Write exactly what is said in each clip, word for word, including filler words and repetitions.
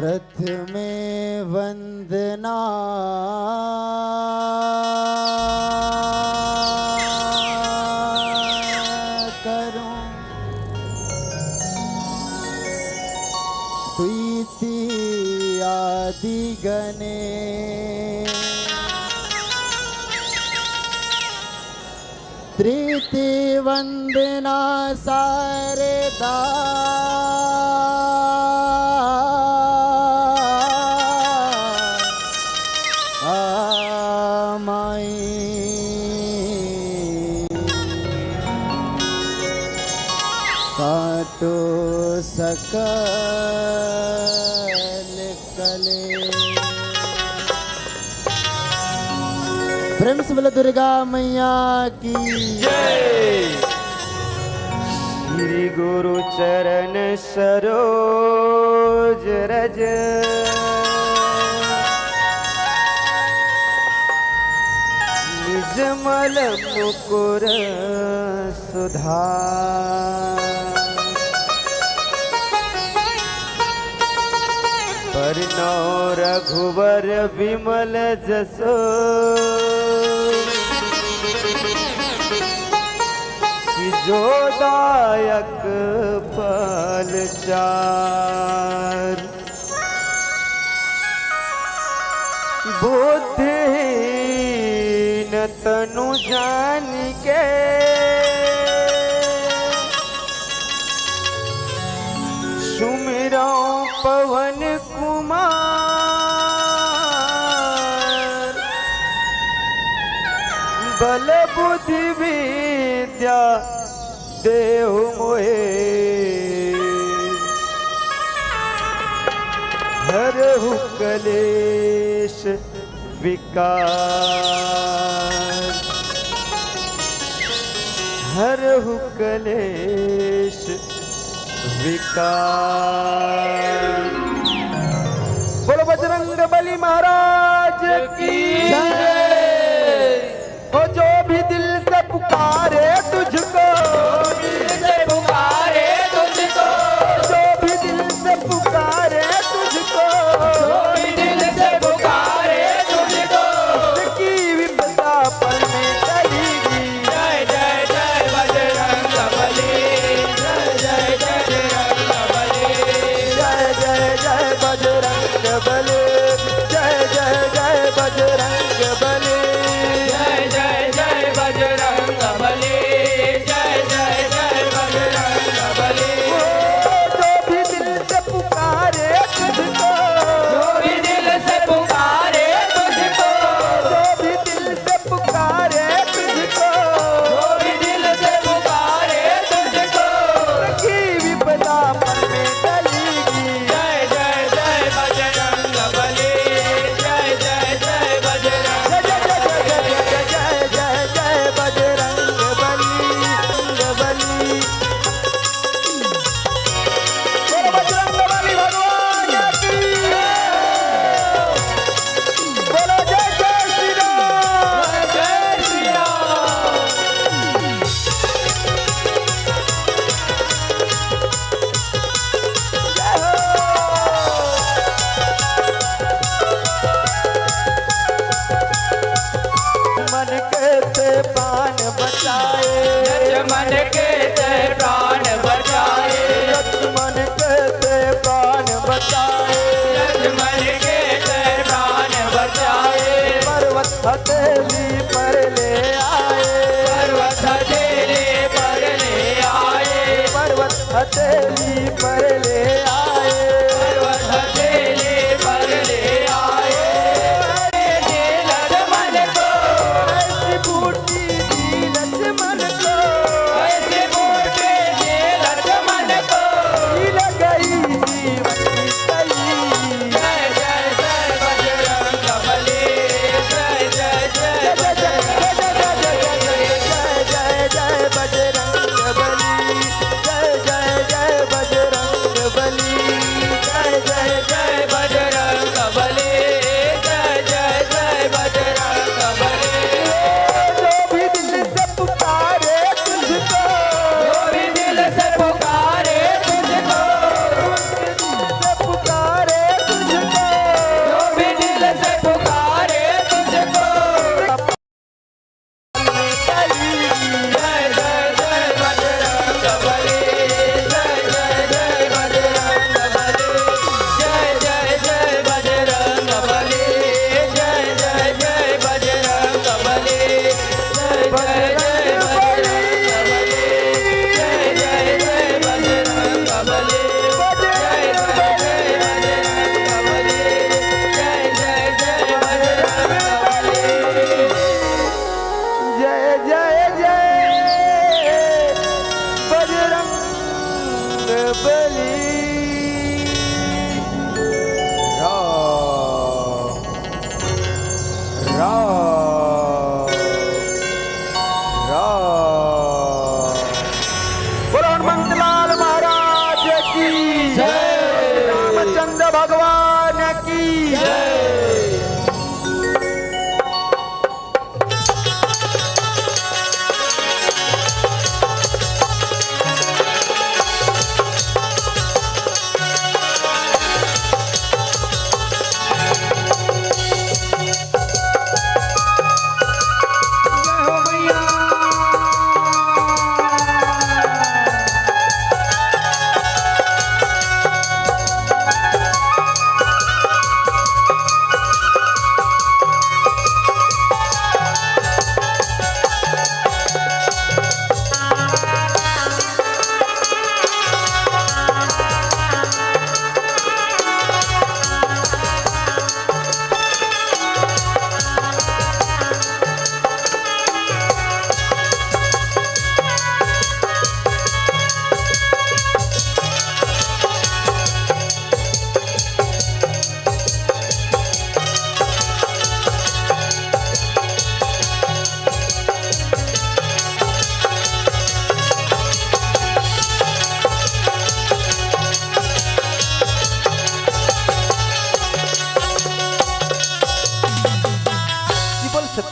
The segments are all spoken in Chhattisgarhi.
प्रथमे वंदना करूं द्वितीयादि गणे। तृतीय वंदना शारदा माई। काटो सकल कलेश। प्रेम से बोलो दुर्गा मैया की जय। श्री गुरु चरण सरोज रज, निज मल मुकुर सुधार। बरनउँ रघुवर बिमल जसु, कि जो दायक फल चार। बुद्धिहीन तनु जानिके, सुमिरउँ पवन कुमार। बल बुद्धि विद्या देहु मोहे, हरहु कलेश विकार। हरहु कलेश विकार। बोलो बजरंग बली महाराज की जय। ओ जो भी दिल से पुकारे तुझको, जो भी दिल से पुकारे तुझको, जो भी दिल से पुकारे तुझको, जो भी दिल से पुकारे तुझको, उसकी विपदा पल में टलेगी। जय जय जय बजरंग बली, जय जय जय बजरंग बली, जय जय जय बजरंग बली, जय जय जय बजरंग बली। जय जय जय बजरंग बली, जय जय जय बजरंग बली। ओ, जो भी दिल से पुकारे तुझको, जो भी दिल से पुकारे तुझको, जो भी दिल से पुकारे तुझको, जो भी दिल से पुकारे तुझको, की विपदा पल में टलेगी। जय जय जय बजरंग बली, जय जय जय बजरंग, जय जय जय बजरंग बली, बली। बोलो बजरंग बली भगवान की। बोलो जय जय श्री राम। जय श्री राम। जय हो। मन के ते प्राण बचाए। लक्ष्मण के ते प्राण बचाए। लक्ष्मण के ते प्राण बचाए। लक्ष्मण के ते प्राण बचाए। पर्वत हथेली पर ले आए। पर्वत हथेली पर ले आए। पर्वत हथेली पर ले आए। पर्वत हथेली पर ले आए। लक्ष्मण को ऐसी बूटी दी लक्ष्मण को। ऐसी बूटी दी लक्ष्मण को। खिल गई जीवन की कली। जय जय जय बजरंग बली। जय जय जय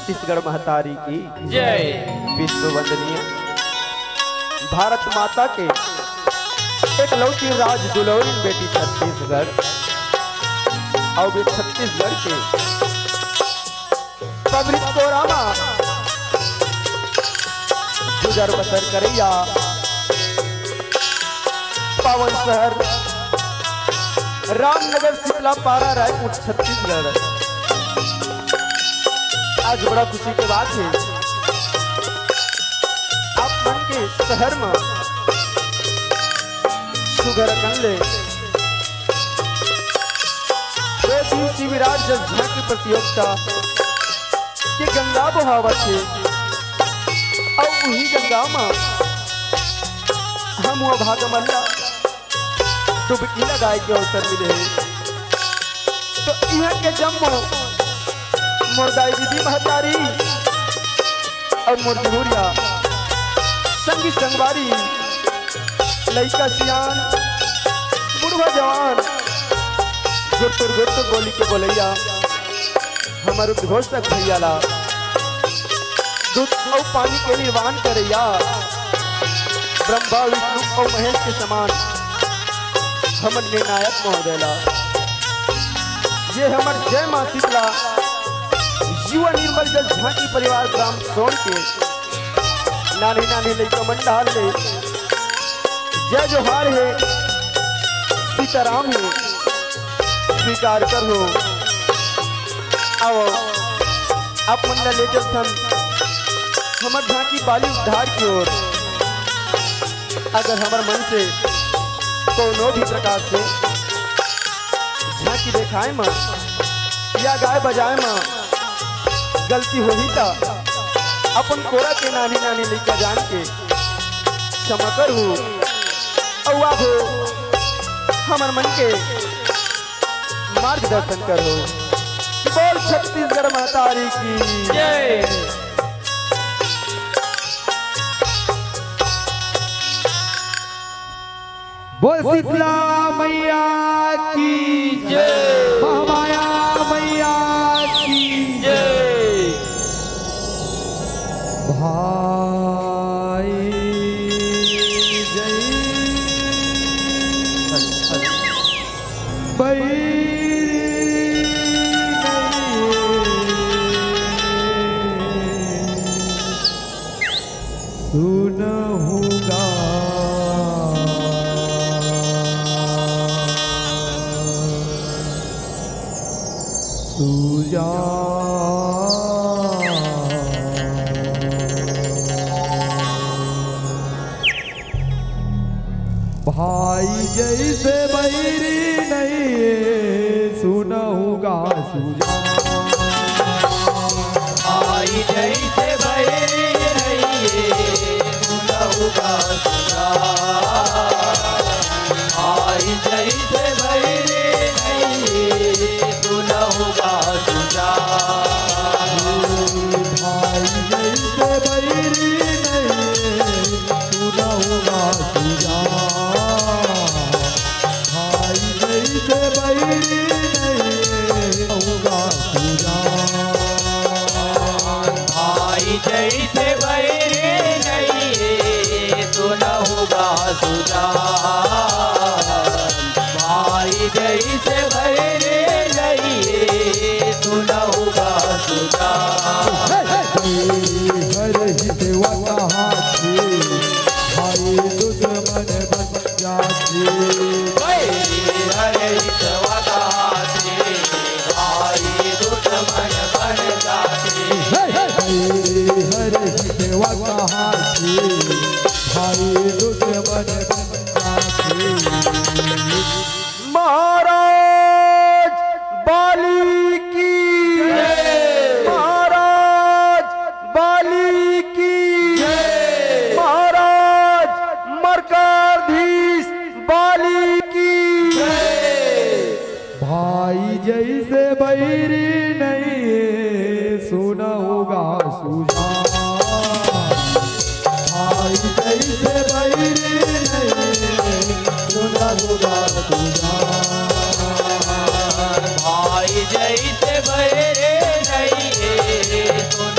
छत्तीसगढ़ महतारी की जय। विश्व वंदनीय भारत माता के एकलौती राज दुलौरी बेटी छत्तीसगढ़। अउ ये छत्तीसगढ़ के पवित्र कोरा मा गुजर बसर करैया पावन शहर रामनगर शीतला पारा रायपुर छत्तीसगढ़। आज बड़ा खुशी के बात हे, आप मन के शहर मा सुघर अकन ले दो दिवसीय विराट जस झांकी प्रतियोगिता के गंगा बोहावत हे। अउ उही गंगा मा हम वो भागमल्ला डुबकी लगाए के अवसर मिले हे। तो इहाँ के जम्मो मोर दाई दीदी महतारी अउ मोर जहुरिया संगी संगवारी, लइका सियान, बुढ़वा जवान, गुरतुर गुरतुर बोली के बोलैया हमर उद्घोषक भैया ला दूध अउ पानी के निर्वाण करैया ब्रह्मा विष्णु अउ महेश के समान हमर निर्णायक महोदय ला, ये हमर जय माँ शीतला युवा निर्मल जस झांकी परिवार ग्राम सोन के नान्हे नान्हे लइका मन डाल ले जय जोहार हे, सीताराम हे, स्वीकार कर हो। आओ, आप मन ला ले चलथन हमर झांकी बाली उद्धार की ओर। अगर हमर मन से कोनो भी प्रकार से झांकी देखाए म या गाए बजाए म गलती होही त अपन कोरा के नानी नानी लइका जान के क्षमा करहू। अउ आबो हमर मन के मार्गदर्शन करहू। बोल छत्तीसगढ़ महतारी की जय। बोल शीतला मैया की जय। महामाया मैया की जय। भाई जय बैरी नहीं। सुनहूँगा सुजान। भाई जइसे बैरी नइये, सुनहूँगा सुजान। भाई जइसे बैरी नइये, सुनहूँगा सुजान। भाई जइसे बैरी नइये, सुनहूँगा सुजान। भाई जइसे बैरी नइये, सुनहूँगा सुजान। भाई जइसे बैरी नइये, सुनहूँगा सुजान। भाई जइसे बैरी नइये, सुनहूँगा सुजान। भाई जइसे बैरी नइये, सुनहूँगा सुजान। हर ही देवा कहा थी, भाई दुश्मन बन जाती। बैरी हर हितवा कहा थी, भाई दुश्मन बन जाती। बैरी हर हितवा कहा थी, भाई दुश्मन बन जाती। महाराज बाली की जय। महाराज बाली की जय। महाराज मर्काधीश बाली की जय। भाई जइसे बैरी नइये, सुनहूँगा सुजान। भाई जइसे बैरी नइये, सुनहूँगा सुजान। भाई जइसे बैरी नइये, सुन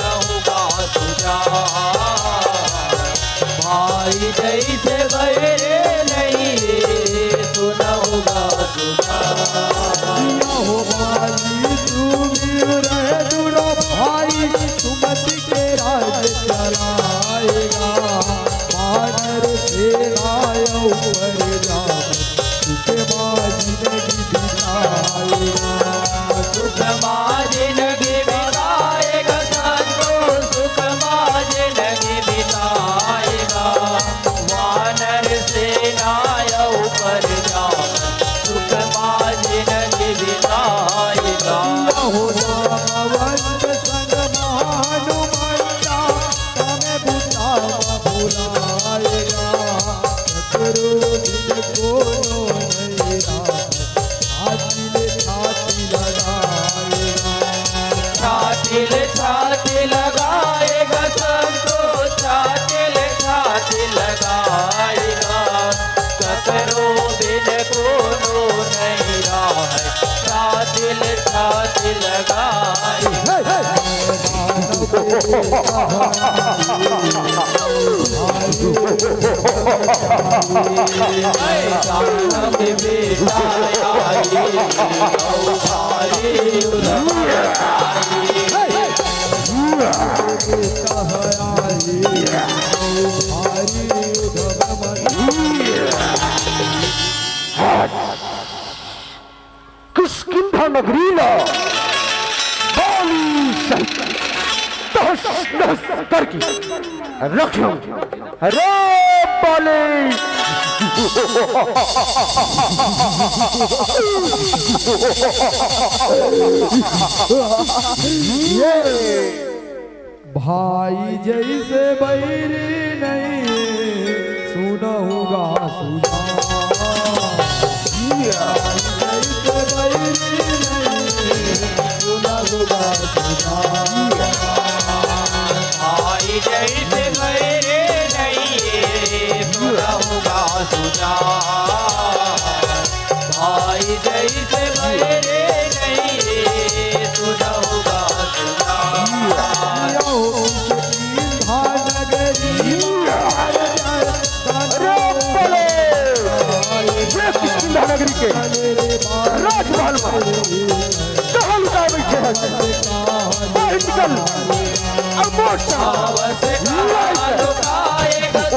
सुखमा जिनगी बिताएगा संतो, सुखमा जिनगी बिताएगा। वानर सेना ऊपर जा, सुखमा जिनगी बिताएगा। हो जावंत संग हनुमंता, तमे बुलावा बुलाएगा। ककरो बिन कोनो नइ राहय, छाती ले छाती लगाएगा। छाती ले छाती लगाएगा संतो, छाती ले छाती लगाएगा। ककरो बिन कोनो नइ राहय, छाती ले छाती लगाएगा। किष्किंधा नगरी ला बाली सहित तहस नहस करके रख लूं। अरे बाली! ये भाई जइसे बैरी नइ, सुनहु गा सुजान। भाई जइसे बैरी नइ, सुनहु गा सुजान। भाई जइसे बैरी नइ, सुनहु गा सुजान। भाई जइसे बैरी नइ, सुनहु गा सुजान। अरे बोले! ये किष्किंधा नगरी के राजमहल में कहाँ लुकाए बैठे हैं? बाहर निकल। अब मोर्चा लड़ाई कर।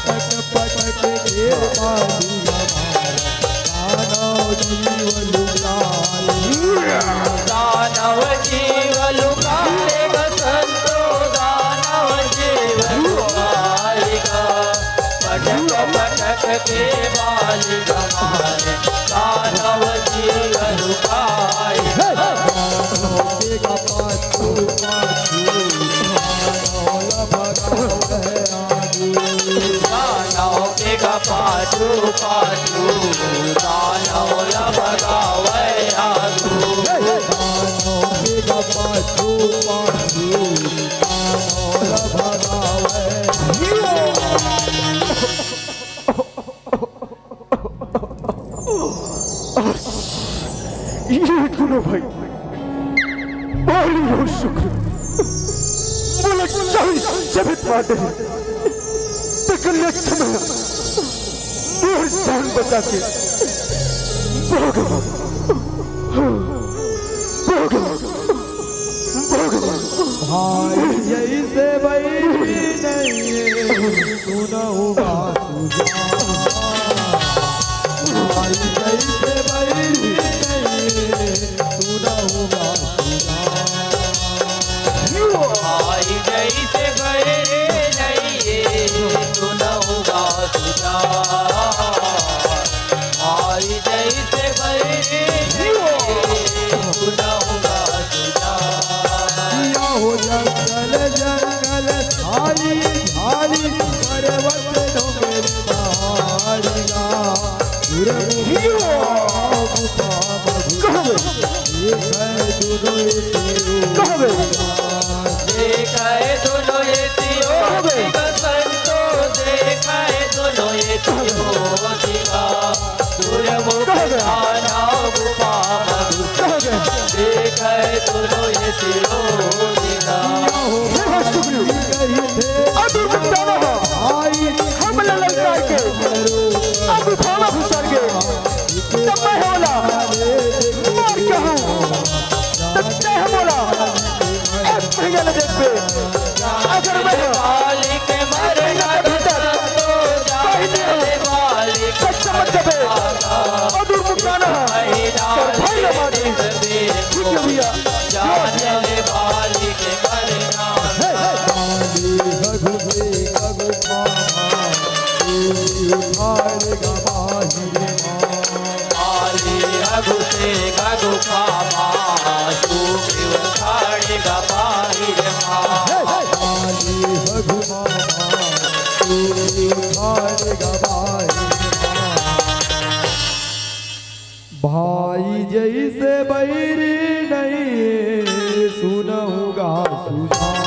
पटक पटक के बाली हमार दानव जीव लुकाई। दानव जीव लुकाएगा संतो, दानव जीव लुकाएगा। पटक पटक के बाली हमार दानव जीव लुकाएगा। दानव के पाछू पाछू दानव भगावे दानव के गा पाछू पाछू, दानव ला भगावे आगू। दानव के गा पाछू पाछू, दानव ला भगावे। ये दोनों भाई, बाली अउ शुक्र, मोला चालीस चबेत मार डरे, तेकर ले अच्छा मैं मोर जान बचा के भाग गवा, भाग गवा। भाई जइसे बैरी नइ, सुनहु गा सुजान। भाई जइसे बैरी नइ, सुनहु गा सुजान। भाई जइसे बैरी नइ, सुनहु गा सुजान। भाई जइसे बैरी नइ, सुनहु गा सुजान। या हो जंगल जंगल, झाड़ी झाड़ी, पर्वत डोंगर पहाड़िया, सुरमुखी गुफा मधुर। कहाँ गए? ये है दोनों एक कहाँ गए? देखा है दोनों ये तियो कहाँ गए? दिखा संतो, देखा है दोनों ये तियो दिखा। सूर्य मुख कहाँ गए? दानव गुफा मधु कहाँ गए? देखा है दोनों ये तियो दिखा। हे भोजपुरी, अभी बताना है। हम ललकार के अब गुफा में घुसा तय हे मोला, एक महीना ले देखबे। अगर मैं एक महीना के भीतर कहीं नहीं हूँ, सच समझ जबे, अदूर मुकाना है, तोर भाई ला मार दे। ठीक है भैया, जय जय। भाई जइसे बैरी नइ हे, सुनहु गा सुजान।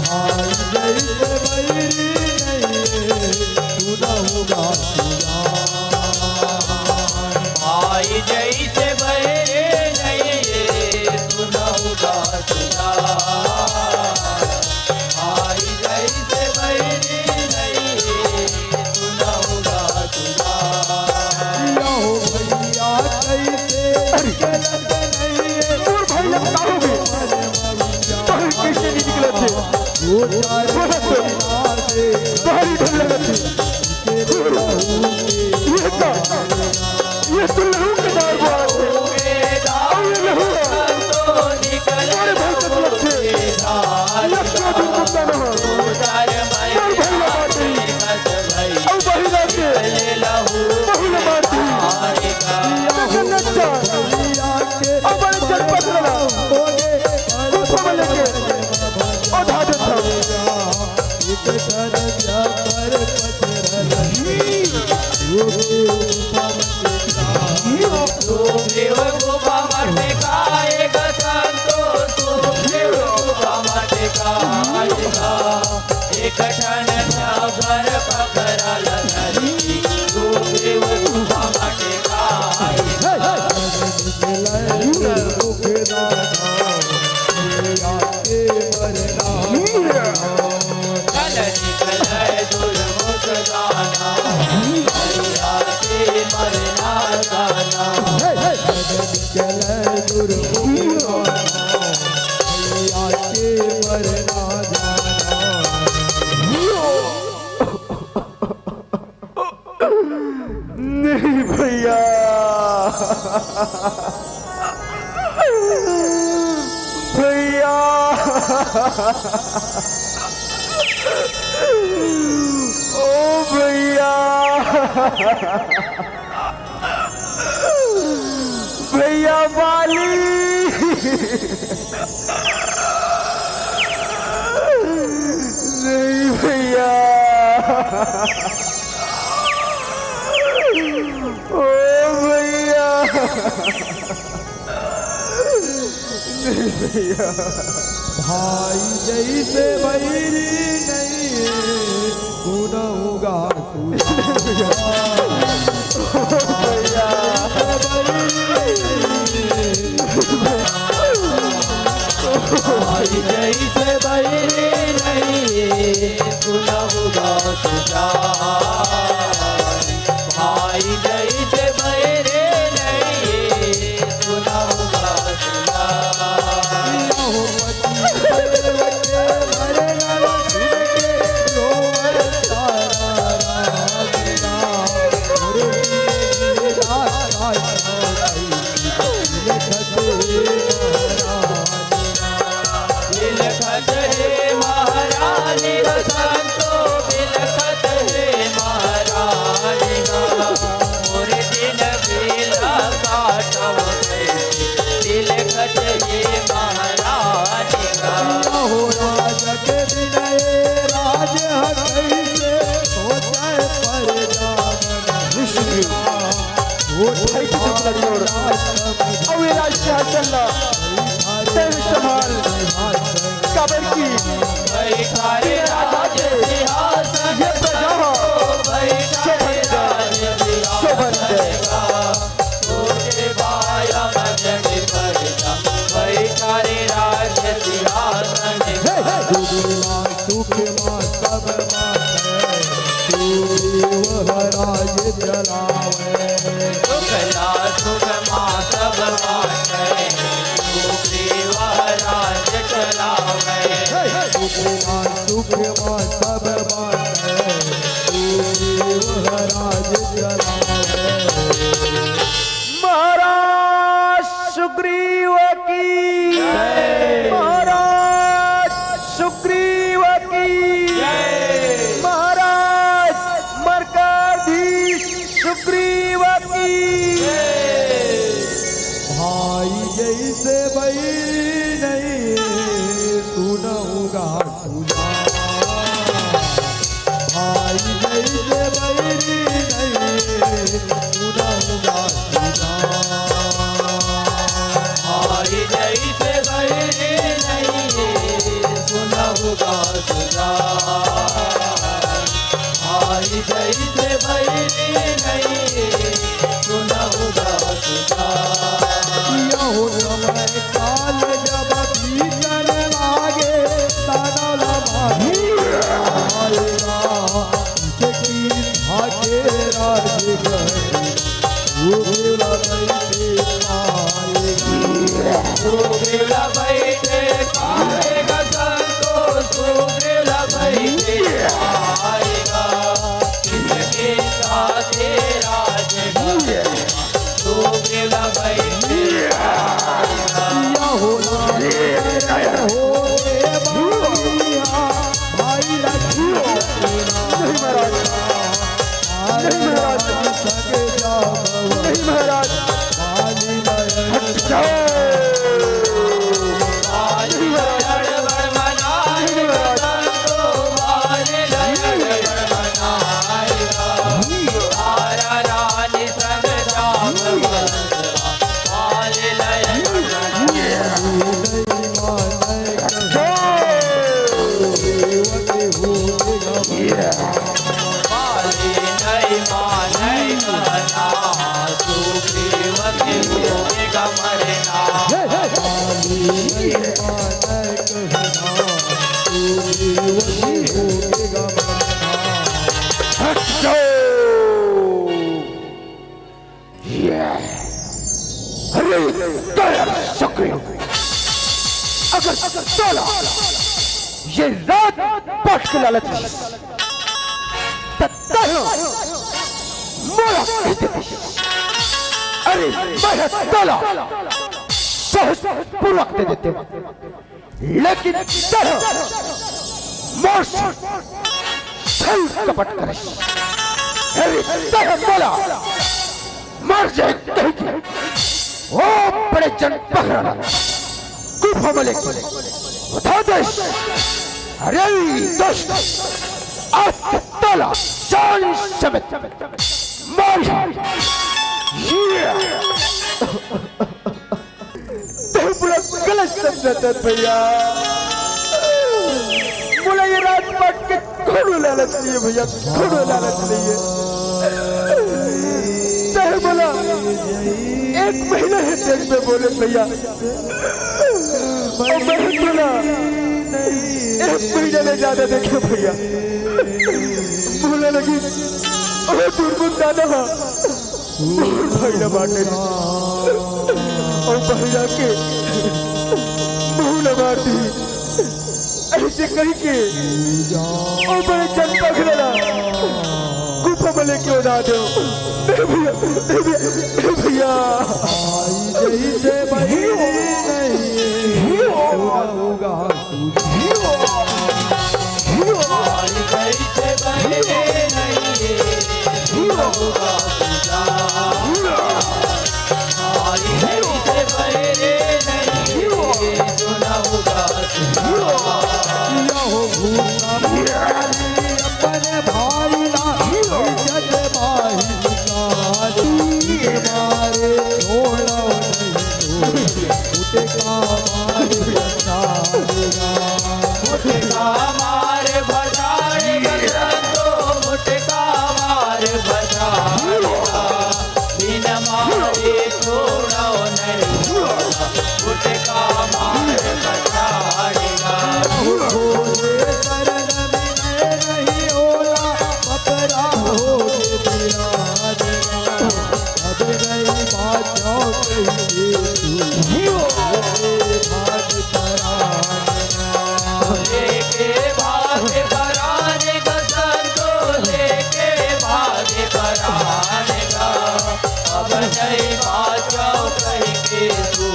भाई जइसे बैरी नइ हे, सुनहु गा सुजान। भाई जइसे बैरी नइ हे, सुनहु गा सुजान। भाई जइसे बैरी नइ हे, सुनहु गा सुजान। या हो भैया, कइसे अरे, निकलत नइ हे? मोर भाई, अब का हो गे? बाहर कइसे नइ निकलत हे? बोलत तो बाहर ही डर लगत हे। ये का? ये तो लहू के धार बहत हे। अउ ये लहू हे। अरे भाई, कब लगथे? लक्ष्य दुर्गुप्ता नहा। मोर भाई ला बाटे। अउ बहिरा के। बहू ला बाटे। जगन्नाथ चा। अउ बड़े चरपत ला। गुफा में लेके। अउ धार देथव। नहीं भैया, भैया, ओ भैया, भैया बाली, नहीं भैया। ओ भैया। नहीं भैया। भाई जइसे बैरी नइ हे, सुनहु गा सुजान। भैया। भाई जइसे बैरी नइ हे, सुनहु गा सुजान। भाई जइसे बैरी नइ हे, सुनहु गा सुजान। बिलखत हे महारानी गा संतो, बिलखत हे महारानी गा। मोर जिनगी ला काटव कइसे, बिलखत हे महारानी गा। हो राज के बिना ए राज ह कइसे, सोचय परजा मन। विष्णु। वो ढाई की टुकड़ा छोड़। अउ ये राज सिंहासन ला तैं संभाल। काबर कि ये राज के, ये प्रजा ह शोभन दे, शोभन दे। हे, हे। सुख मा सब बाँटै, तू ही वह राज चलावै। सुख ला सुख मा सब बाँटै, के बाद सब बात है, तू भी वह राज चलावे। महाराज सुग्रीव की जय। महाराज सुग्रीव की जय। महाराज मर्काधीश सुग्रीव की जय। भाई जैसे भाई नहीं, सुनहु गा सुजा। भाई जैसे बैरी नहीं, सुनहु गा सुजा। भाई जैसे बैरी नहीं, सुनहु गा सुजा। भाई जैसे बैरी नहीं, सुनहु गा सुजा। यहो समय काल जब बीतन लागे, ताना लगा आएगा, इसकी भागे राजगढ़, वो बेला बैठे पाएगा। वो बेला बैठे पाएगा, संतोष वो बेला बैठे पाएगा, इसके साथे राजगढ़। नहीं महाराज, नहीं महाराज, हट जाओ। नहीं महाराज। अरे, तोला सुग्रीव, अगर तोला ये राजपाट के लालच रहिस, त तैं मोला कहि देतिस। अरे, मैं तोला सहज पूर्वक दे देतेंव। लेकिन तैं मोर से छल कपट करिस। अरे, तैं मोला मर जाए कहि के ओ बड़े जन पहरा ला गुफा में लेके उठा देस। अरे दुष्ट, आज तोला जान समेत मार। ये तैं मोला गलत समझत हस भैया। मोला ये राजपाट के कोनो लालच नइ हे भैया, कोनो लालच नइ हे। तैं मोला एक महीना हे देख में बोले भैया, अउ मैं तोला एक महीना ले जादा देखे भैया। मोला लगिस ओ दुर्गुन दादा हा मोर भाई ला मार डरिस। अउ भाई जाके महूं ला मार दिस। अइसे कहिके ओ बड़े जन पहरा ला गुफा में लेके ओढ़ा देव। ए भैया, ए भैया, ए भैया। परान गा, अब नहीं बाँचव कहिके तू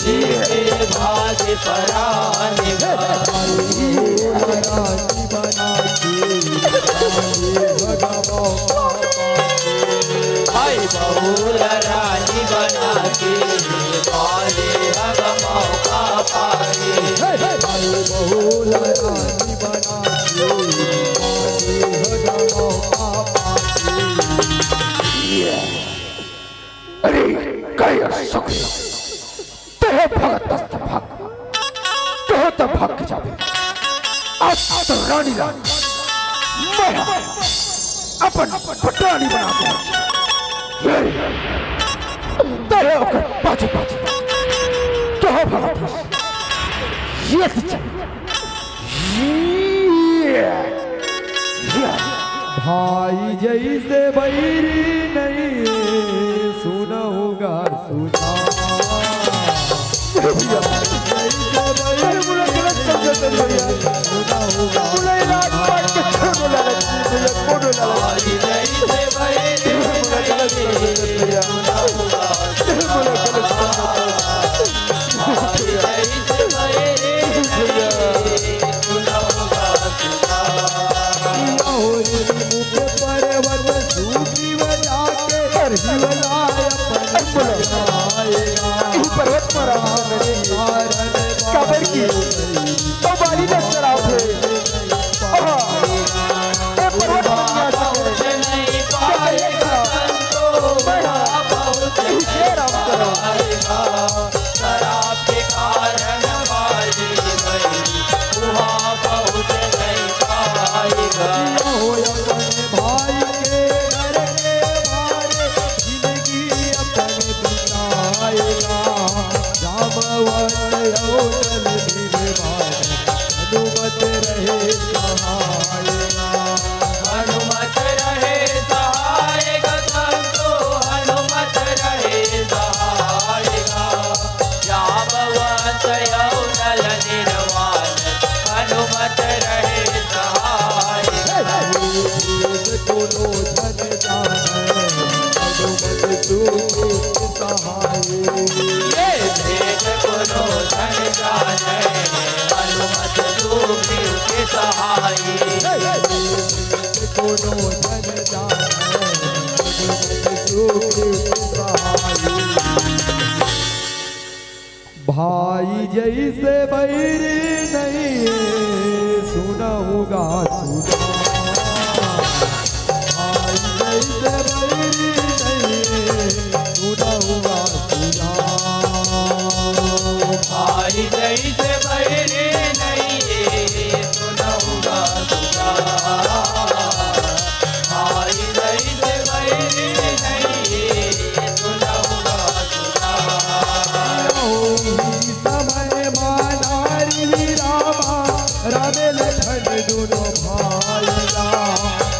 लेके भागे परान गा। रानी बना के, रानी भगवान। भाई बहू ला रानी बना के, पाले हग मौका पाए। भाई बहू ला रानी बना के, पाले हग मौका पाए। अरे, काय असुख। तेहे भगत दस्त भग, कहो त भग के जाबे। आज तो रानी ला मैं अपन पटरानी बना के रखी। ये तेरे ओकर पाछे पाछे कहो भगत दस्त? ये तो चल। ये, ये। भाई जैसे बैरी नहीं, सुना होगा सुना। अरे भैया, अरे मुझे गलत समझा था भैया। मुझे राजपाट के छोड़ो लालच जी भैया, छोड़ो लालच। मुझे गलत समझा था भैया। मुझे गलत समझा था। भैया। लाहौर मुख पर्वत सूखी वजह के हिवला अपन बोलो। आएगा। ई पर्वत पर आएगा। काबर की? तो बाली दस शराब है। आहा। ए पर्वत पर नहीं आ सके। क्या करेगा? मैं हाँ। ई शेर आप करो। शराब के कारण भाई गई, वहाँ पहुँच नहीं पाएगा। हो अपने भाई के घर के मारे, जिंदगी अपने बिताएगा। जामवंत अउ जल निर्वाण, हनुमत रहे सहायगा। हनुमत रहे सहायगा, संतो हनुमत रहे सहायगा। जामवंत अउ जल निर्वाण, हनुमत रहे सहायगा। भेद कोनो जन जाने, हनुमत तू सहाय। ये भेद कोनो जन जाने, हनुमत तू के सहाय। कोनो जन जाने, हनुमत तू के सहाय। भाई जैसे बैरी नहीं, सुना होगा सुना। भाई जैसे बैरी नहीं, सुना होगा सुना। भाई जैसे बैरी नहीं, सुना होगा सुना। भाई जैसे बैरी नहीं, सुना होगा सुना। समय मानारी रामा, राम लखन दोनों भाईया,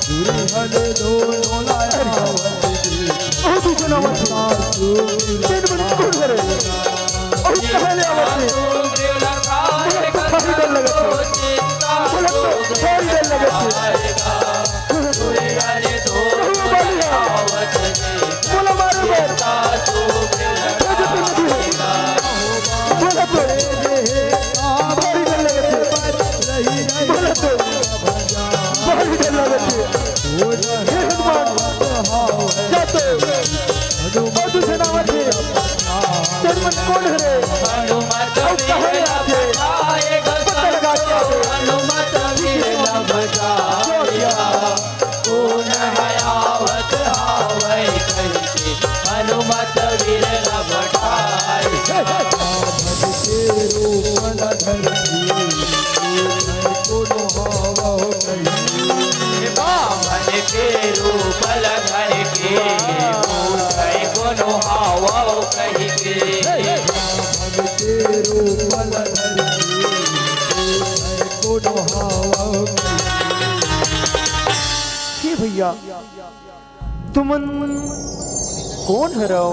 दुर्योधन दोनों लाया। ओ दूसरा मत। सासु तेरे मन कौन करे? ओ कहाँ ले आवा थे? मुझे तो भारी डर लगे थे। मुझे तो भारी डर लगे थे। बोलो मारो बर। बोलो तो। भारी डर लगे थे। बोलो तो। भारी डर लगे थे। हे हनुमान, जा तो। ओ दूसरा मत। तेरे मन कौन हरे? अउ कहाँ ले आथे? पता लगा के आथे। हनुमत वीर ला बचाया, कौन है आवत आवै कहिके, हनुमत वीर ला बचाया। बामन के रूप ला धर के, कोनो हावौ कहिके। बामन के रूप ला धर के, पूछै कोनो हावौ कहिके। बामन के रूप ला धर के, पूछै कोनो हावौ कहिके। हे भैया, तुमन कोन हरव?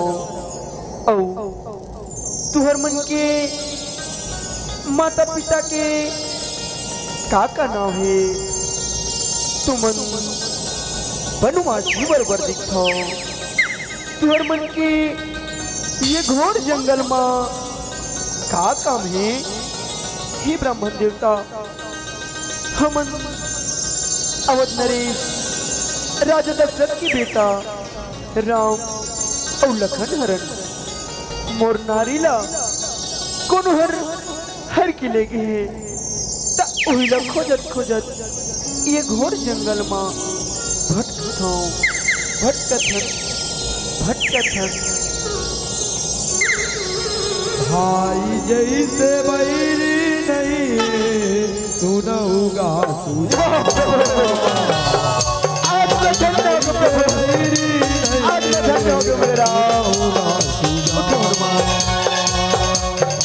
अउ तुहर मन के माता पिता के का का नाव हे? तुमन बनवासी बर बर दिखथव। तुहर मन के ये घोर जंगल म का काम हे? हे ब्राह्मण देवता, हमन अवध नरेश राजा दशरथ के बेटा राम अउ लखन हरन। मोर नारी ला कोनो हर हर के ले गे हे, त उही ला खोजत खोजत ये घोर जंगल म भटकथौं, भटकथन, भटकथन। भाई जैसे बैरी नहीं है, सुनऊंगा सुना। आज मैं धन्य हो गया प्रभु, आज मैं धन्य हो गया मेरे राम।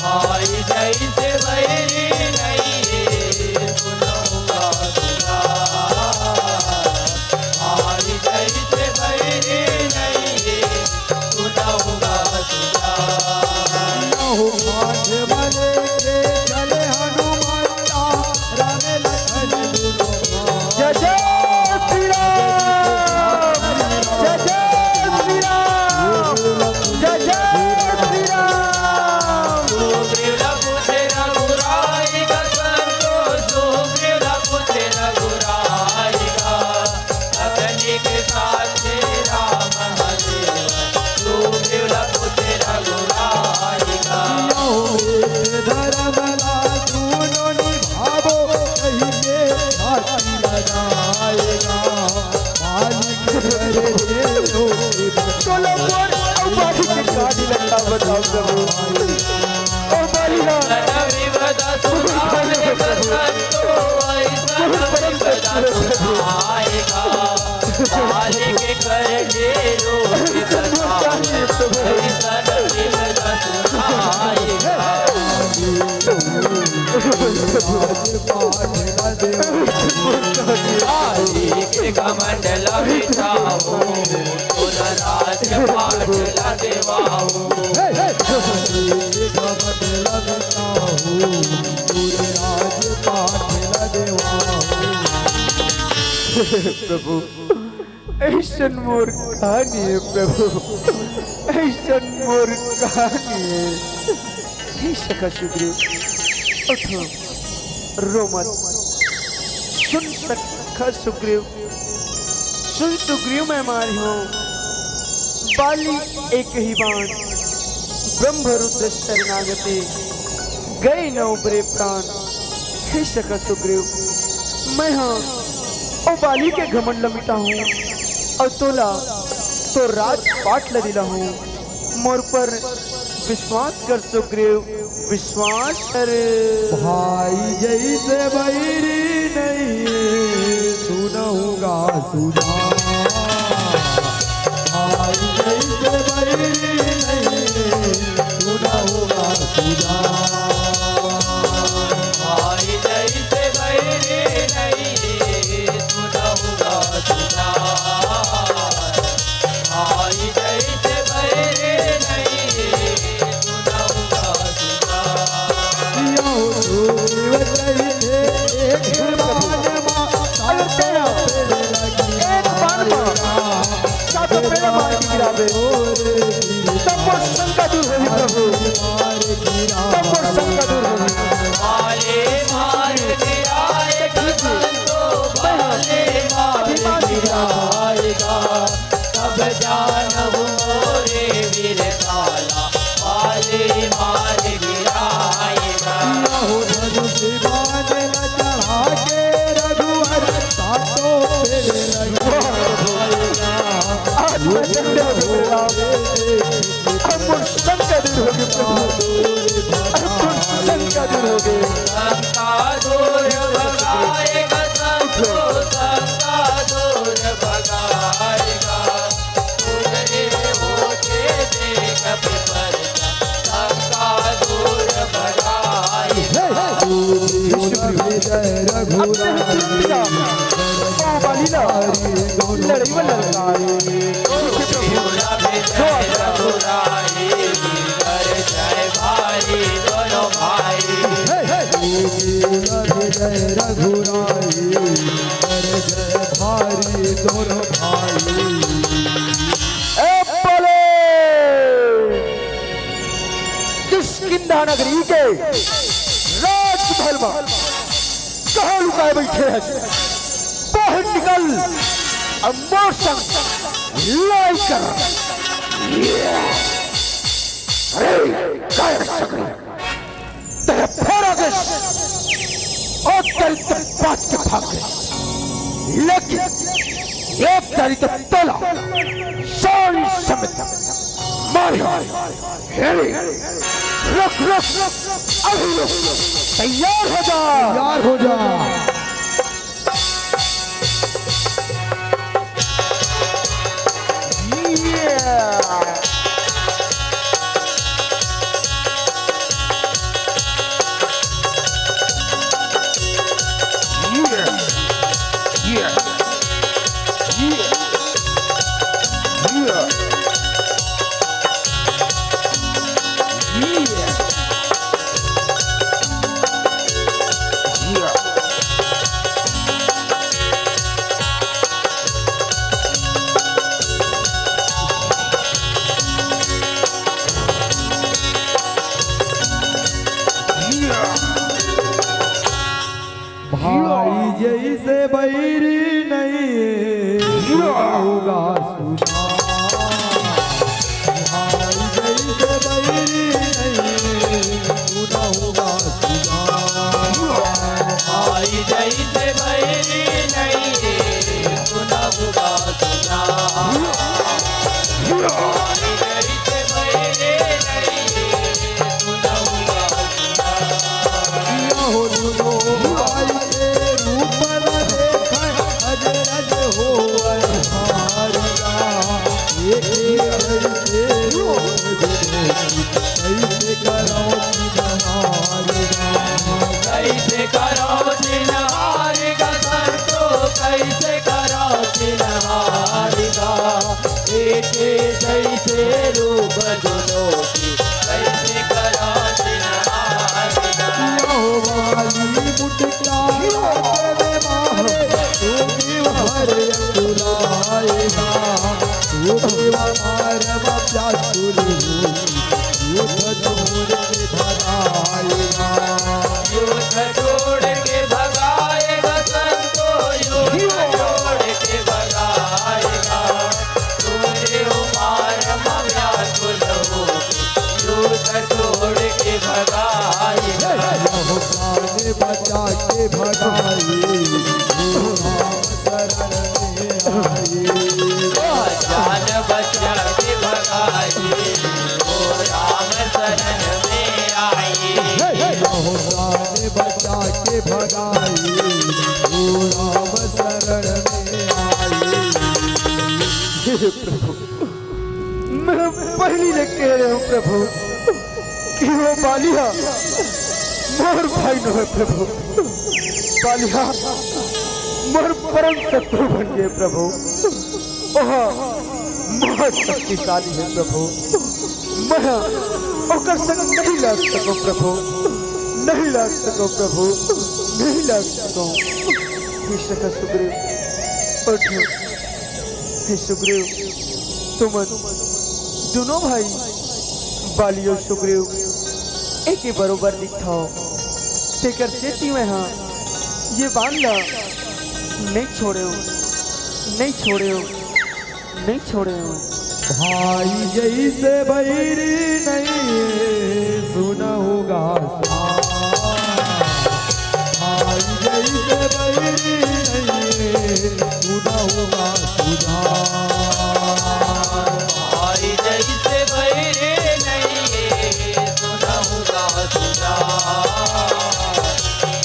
भाई जैसे बैरी नहीं है, सुनऊंगा सुना। भाई जैसे बैरी नहीं है, सुनऊंगा सुना। हो माथे वाले के चले हनुमान, राम लखन दुनो भाई। जय जय श्री राम, जय जय श्री राम, जय जय श्री राम। सुग्रीव ला पूछे रघुराई का संतोष, सुग्रीव ला पूछे रघुराई का। अग्नि के साथ श्री राम हरे, सुग्रीव ला पूछे रघुराई का। धर्म ला दूनो निभावो, कहीं के साथी लगाएगा। मालिक करे दे लो। चलो बोल, अब बाकी के कहानी लगता बताओ प्रभु। ओ बाली ना। घमंड ला मिटाओ, तोला राज पाट ला देवाओ। प्रभु, अइसन मोर कहानी हे प्रभु, अइसन मोर कहानी हे। हे सखा सुग्रीव, उठो, रो मत। सुन सखा सुग्रीव, सुन सुग्रीव मैं मारी हूँ। बाली एक ही बाण ब्रह्म रुद्र शरणागते, गए न उबरे प्राण। हे सखा सुग्रीव, मैं हाँ ओ बाली के घमंड ल मिटाहूँ अउ तोला तो राजपाट ल दिलाहूँ। मोर पर विश्वास कर सुग्रीव, विश्वास कर। भाई जैसे बैरी नहीं सुनऊंगा सुना। भाई जैसे बैरी नहीं सुनऊंगा सुना। भाई जैसे बैरी नहीं सुनऊंगा सुना। भाई जैसे बैरी नहीं सुनऊंगा सुना। यो सूर्य जैसे एक बाण मा, एक बाण मा सात पेड़ मार के गिराबे, तब वो शंका दूर होही प्रभु, तब वो शंका दूर होही। भाले मार गिराए, अभिमान गिराएगा। तब जानहु मोरे वीर काला, भाले मार गिराएगा। हो धनुष बाण न चढ़ा के रघुवर, सातों फेर लगे। आज मैं धन्य हो गया मेरे राम। अब वो शंका दूर होगी प्रभु, अब वो शंका दूर होगी। शंका दूर भगाएगा, शंका दूर भगाएगा। विजय रघुराई, ओ बाली ला, लड़ई बर ललकारी। विजय रघुराई, जय भारी दोनों भाई। नगरी के राजमहल म कहाँ लुकाए बइठे हस? बाहिर निकल, अउ मोर संग लड़ाई कर। अरे, काय सगरे तेरे फेर आगे ओ दरिद्र बाच के भाग गए, लेकिन एक दरिद्र तोला शान समेत मारे। हे, रुक, रुक, अभी रुक, तैयार हो जा। तैयार हो जा। भाई जैसे बैरी नहीं होगा सुना। भाई जैसे बैरी नहीं सुना होगा सुना। भाई जैसे बैरी नहीं सुना होगा सुना। भाई जैसे बैरी नहीं सुना होगा सुना। कैसे करो चिन्हार का संतो, कैसे करो चिन्हार का। एक जैसे रूप दोनों की, कैसे करो चिन्हार का। यो वाली मुटिया तेरे मारे, तू भी भर अकुलाएगा, तू भी मार बचा तुलू। युद्ध छोड़ के भगाएगा। युद्ध छोड़ के भगाएगा संतो, युद्ध छोड़ के भगाएगा। तोरे उपार म व्याकुल हो, युद्ध छोड़ के भगाएगा। यह प्राण बचा के भगाई, शरण में आई। जान बचा के भगाई, ओ राम शरण में आई। हे, हे, जान बचा के भगाई, ओ राम शरण में आई। हे प्रभु, मैं पहिली ले कहे रहेंव प्रभु कि वो बालिहा मोर भाई नोहे प्रभु। बालिहा मोर परम शत्रु बन गे प्रभु। ओह महाशक्तिशाली हे प्रभु, मैं ओकर संग नहीं लड़ सकंव प्रभु, नहीं लड़ सकंव प्रभु, नहीं लड़ सकंव। हे सखा सुग्रीव, उठ। हे सुग्रीव, तुमन दूनों भाई बाली अउ सुग्रीव एके बरोबर दिखथव, तेकर सेती मैं हा ये बान ला नइ छोड़ेंव, नइ छोड़ेंव, नइ छोड़ेंव। भाई जैसे बैरी नहीं सुना होगा सुना। भाई जैसे बैरी नहीं सुना होगा सुना। भाई जैसे बैरी नहीं सुना होगा सुना।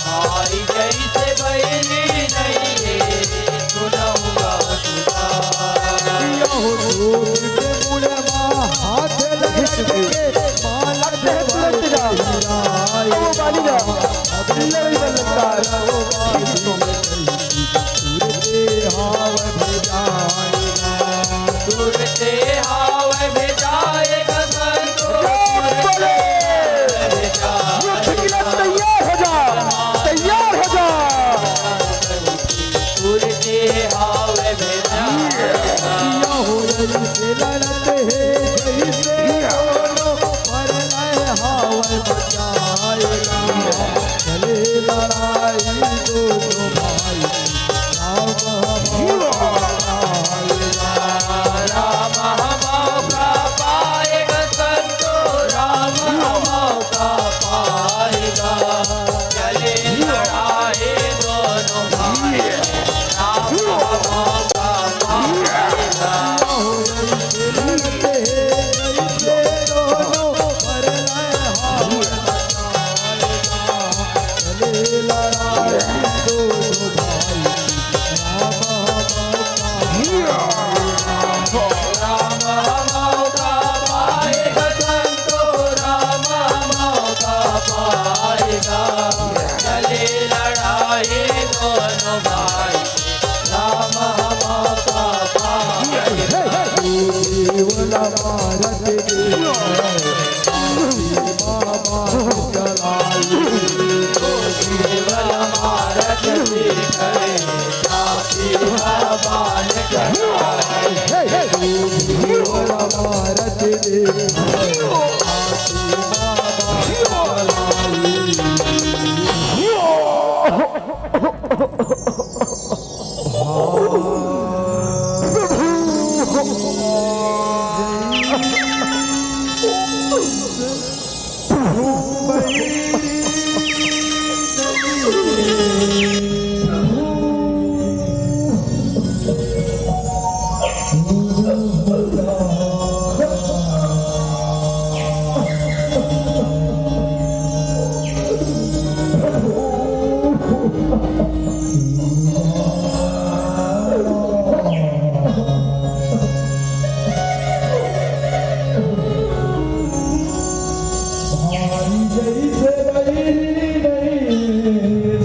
भाई जैसे बैरी नहीं सुना होगा सुना। यहो दूध के मुड़े मा हाथ लगा के माला तुरंत जा। ओ बाली जा। लड़ाई बल्लकार। तुरते हाव भेजाएगा। तुरते हाव भेजाएगा संतो। बोले। युद्ध के लिए तैयार हो जा, तैयार हो जा। तुरते हाव भेजाएगा। या हो रही से लड़ते हैं जैसे दोनों, पर नए हाव बचा। भाई जैसे बैरी नहीं,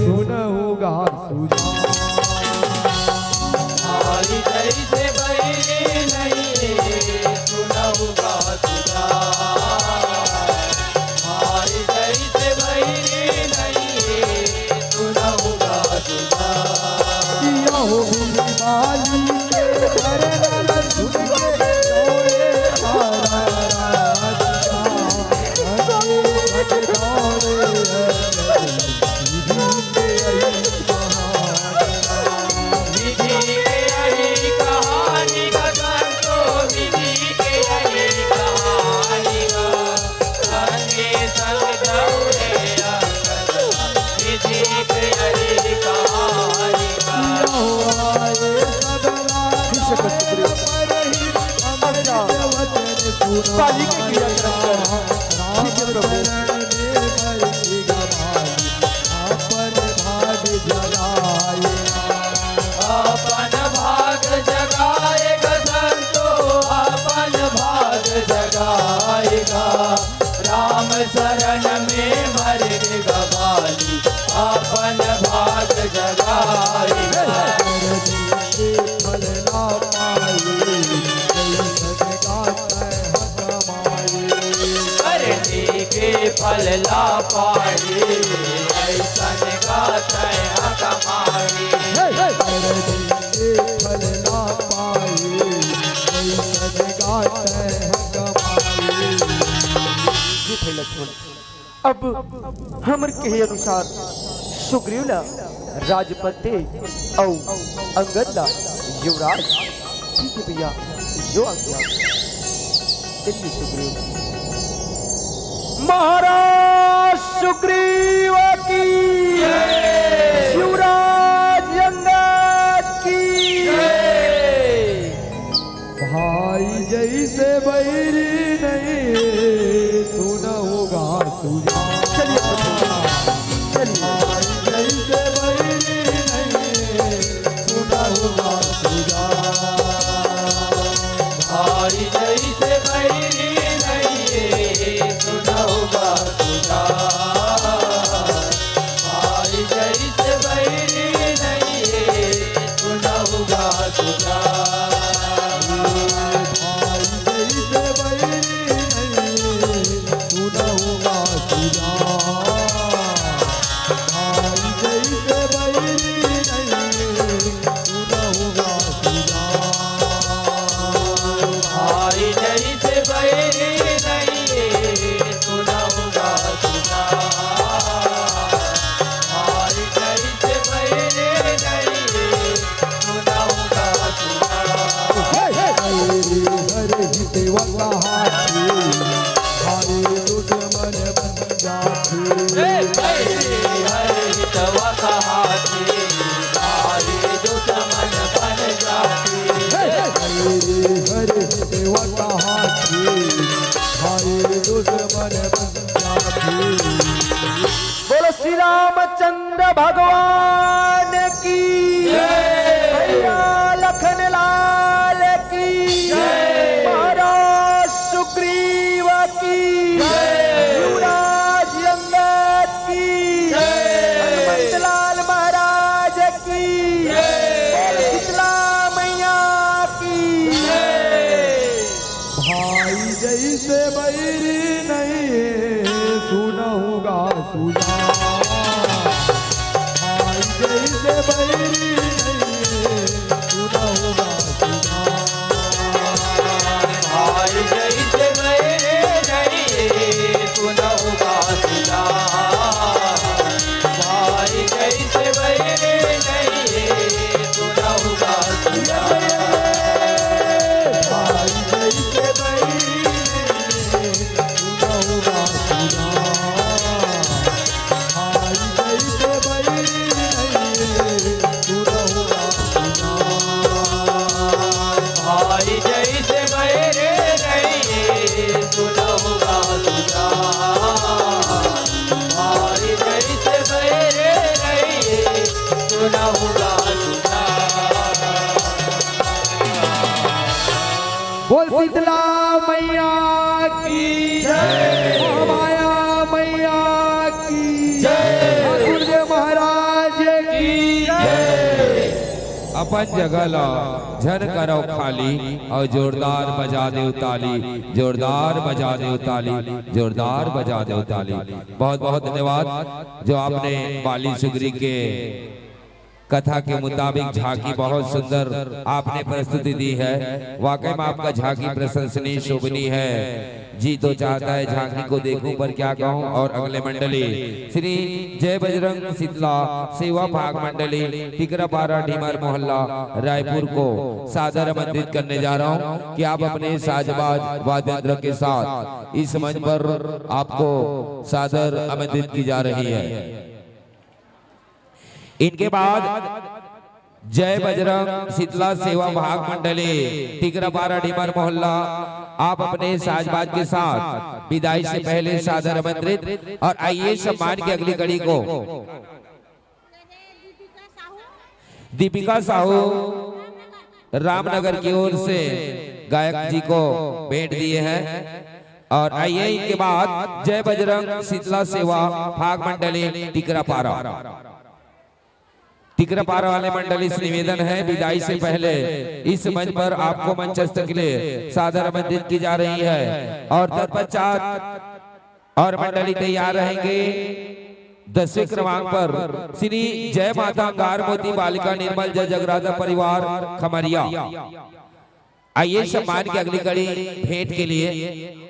सुनहु गा सुजान। भाई जैसे बैरी नहीं, सुनहु गा सुजान। भाई जैसे बैरी नहीं, सुनहु गा सुजान। यहो बिजली बाली के भरना सुन के डोले हमारा राजा। विधि के यही कहानी का संतो, विधि के यही कहानी का संगे संग दौड़े अंगद, विधि के यही कहानी का। अच्छा, बाली के क्रियाकर्म कर। ठीक है प्रभु। अपन भाग जगाए। अपन भाग जगाएगा संतो, अपन भाग जगाएगा। राम शरण में मरेगा बाली, अपन भाग जगाएगा। फल ना पाए, जैसन गाता है करनी के फल ला पाए, ऐसन गात है हमारी। करनी के फल ला पाए, ऐसन गात है हमारी। जी भाई लक्ष्मण, अब हमर कहे अनुसार सुग्रीव ला राजपद दे अउ अंगद ला युवराज। ठीक है भैया, जो आज्ञा। चलिए सुग्रीव। महाराज सुग्रीव की जय। युवराज अंगद की जय। भाई जैसे बैरी नहीं, सुनहु गा सुजान। चलिए प्रभु, चलिए। भाई जैसे बैरी नहीं, सुनहु गा सुजान। भाई जैसे बैरी नहीं, सुनहु गा सुजान। भाई जैसे बैरी नहीं, सुनहु गा सुजान। भाई जैसे बैरी नहीं, सुनहु गा सुजान। भाई जैसे बैरी नहीं, सुनहु गा सुजान। भाई जैसे बैरी नहीं, सुनहु गा सुजान। भाई जैसे बैरी नहीं, सुनहु गा सुजान। हे, हे। हरि हरि हित वताहत, भाई दुश्मन बन जात। हे, हरि हरि हित वताहत, भाई दुश्मन बन जात। हे, हे। हरि हरि हित वताहत, भाई दुश्मन बन जात। बोलो श्री रामचंद्र भगवान की जय। भैया लखन लाल की जय। महाराज सुग्रीव की जय। युवराज अंगद की जय। हनुमंत लाल महाराज की जय। शीतला मैया की जय। भाई जैसे बैरी नहीं, सुनहु गा सुजान। भाई जैसे बैरी नहीं, सुनहु गा सुजान। शीतला मैया की जय, महामाया मैया की जय, ठाकुर जी महाराज की जय। अपन जगह ला झन करव खाली, अउ जोरदार बजा देव ताली, जोरदार बजा देव ताली, जोरदार बजा देव ताली। बहुत बहुत धन्यवाद जो आपने बाली सुगरी के कथा के मुताबिक झांकी बहुत सुंदर आपने प्रस्तुति दी है। वाकई में आपका झांकी प्रशंसनीय, शोभनीय है। जी तो चाहता है झांकी को देखूं, पर क्या कहूं। और अगले मंडली श्री जय बजरंग शीतला सेवा भाग मंडली टिकरापारा ढीमर मोहल्ला रायपुर को सादर आमंत्रित करने जा रहा हूं कि आप अपने साजबाज वाद्य यंत्र के साथ इस मंच पर आपको सादर आमंत्रित की जा रही है। इनके बाद जय बजरंग शीतला सेवा भाग मंडली टिकरापारा ढीमर मोहल्ला, आप अपने साजबाज के साथ विदाई से पहले सादर आमंत्रित। और आइए सम्मान की अगली कड़ी को दीपिका साहू रामनगर की ओर से गायक जी को भेंट दिए हैं। और आइए इनके बाद जय बजरंग शीतला सेवा भाग मंडली टिकरापारा, टिकरापारा वाले मंडली से निवेदन है, विदाई से पहले इस मंच पर आपको मंचस्थ के लिए सादर आमंत्रित की जा रही है। और तत्पश्चात और मंडली तैयार रहेंगे दसवें क्रमांक पर श्री जय माता अंगार मोती बालिका निर्मल जय जगराता परिवार खमरिया। आइए सम्मान की अगली कड़ी भेंट के लिए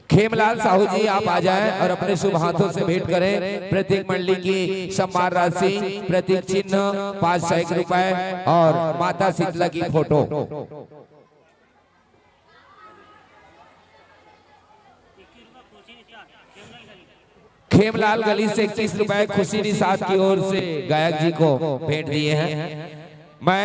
खेमलाल साहू जी आप आ जाएं और अपने शुभ हाथों से भेंट करें प्रतीक मंडली की सम्मान राशि, प्रतीक चिन्ह, पाँच सौ एक रुपए और माता शीतला की फोटो। खेमलाल गली से इक्कीस रुपए खुशी निषाद की ओर से गायक जी को भेंट दिए हैं।